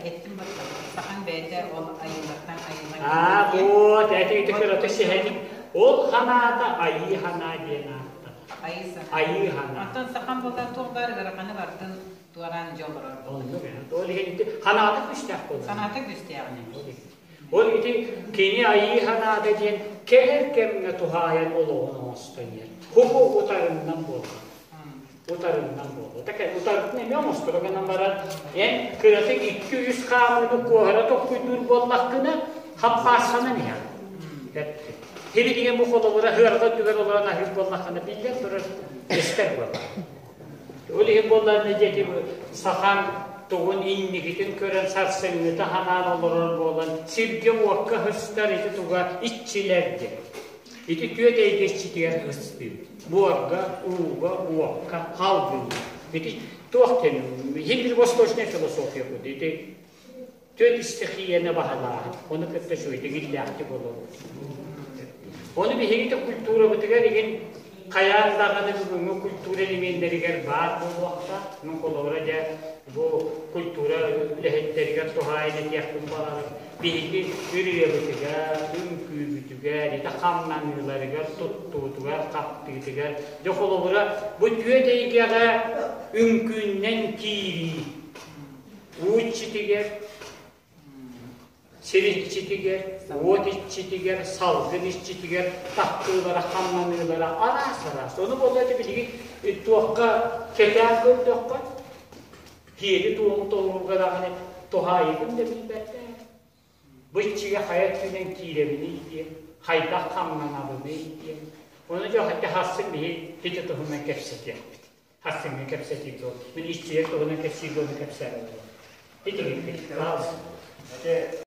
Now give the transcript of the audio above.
Эттим сахан бэйэтэ ол айыылартан айыллан Аа, вот, эти ити кырата сэһэним. Ол ханаата айыы ханаа диэн ааттанар. Айыы санаа. Айыы ханаа. Оттон сахан буолла туох баар ыараханы бардын туораан дьэ олорор. Оннук ол иһин ити ханаата күүстээх буолар. Санаата күүстээҕинэ. Ол ити кини айыы ханаата диэн кэлэр кэмҥэ туһаайан олоҕун оҥостон иһэр. Хубу утарыннан буолар. Утарыннан буолуо. Утарытын эмиэ оҥосторо гынан баран, эн кыратык икки-үс хаамыыны куоһара толкуйдуур буоллаххына, хаппаасканан иһэҕин. Һибилигин бу холобура ыарҕа үрдүгэр олорон аһыыр буоллаххына, биллэн турар, эстэр буолар. Ол иһин буоллаҕына дьэ сахан тугун инникитин көрөн сарсыҥҥыта ханаан олорор буолан, сиргэ-уокка сыстар ити туга иччилэр диэн. Ити түөрт эйгэ иччитигэр ыстыыр. Буорга, ууга, уокка, халгыҥҥа. Ити туох диэн иһин восточная философия курдук. Ити түөрт стихияны баһылааһын. Ону кытта үчүгэйдик иллээхтик олоруу. Ону биһиги да культурабытыгар игин хайаан даҕаны бүгүҥҥү культура элеменнэригэр баар буолуохтаах. Мин холобура дьэ бу культура үлэһиттэригэр туһаайан этиэхпин баҕарабын. Биһиги ырыабытыгар, үҥкүүбүтүгэр, ити хамнаныыларыгар, туттуутугар, хаптыытыгар, дьэ холобура, бу түөрт эйгэҕэ үҥкүүннэн киирии уу иччитигэр, сир иччитигэр, уот иччитигэр, салгын иччитигэр тахтыылара, хамнаныылара араас-араас. Ону буолла ити билигин туохха кэтээн көрдөххө, Киэли-туому толорууга даҕаны туһаайыытын да билбэттэр. Бу иччигэ хайа өттүнэн киирэбиний диэн, хайдах хамнанабыный диэн. Ону дьэ хотя хассын биһи ити туһунан кэпсэтиэхпит. Хасыҥҥа кэпсэтии буол. Мин иччилэр туһунан кэпсиир буолан кэпсээбэт. Ити кэлбит.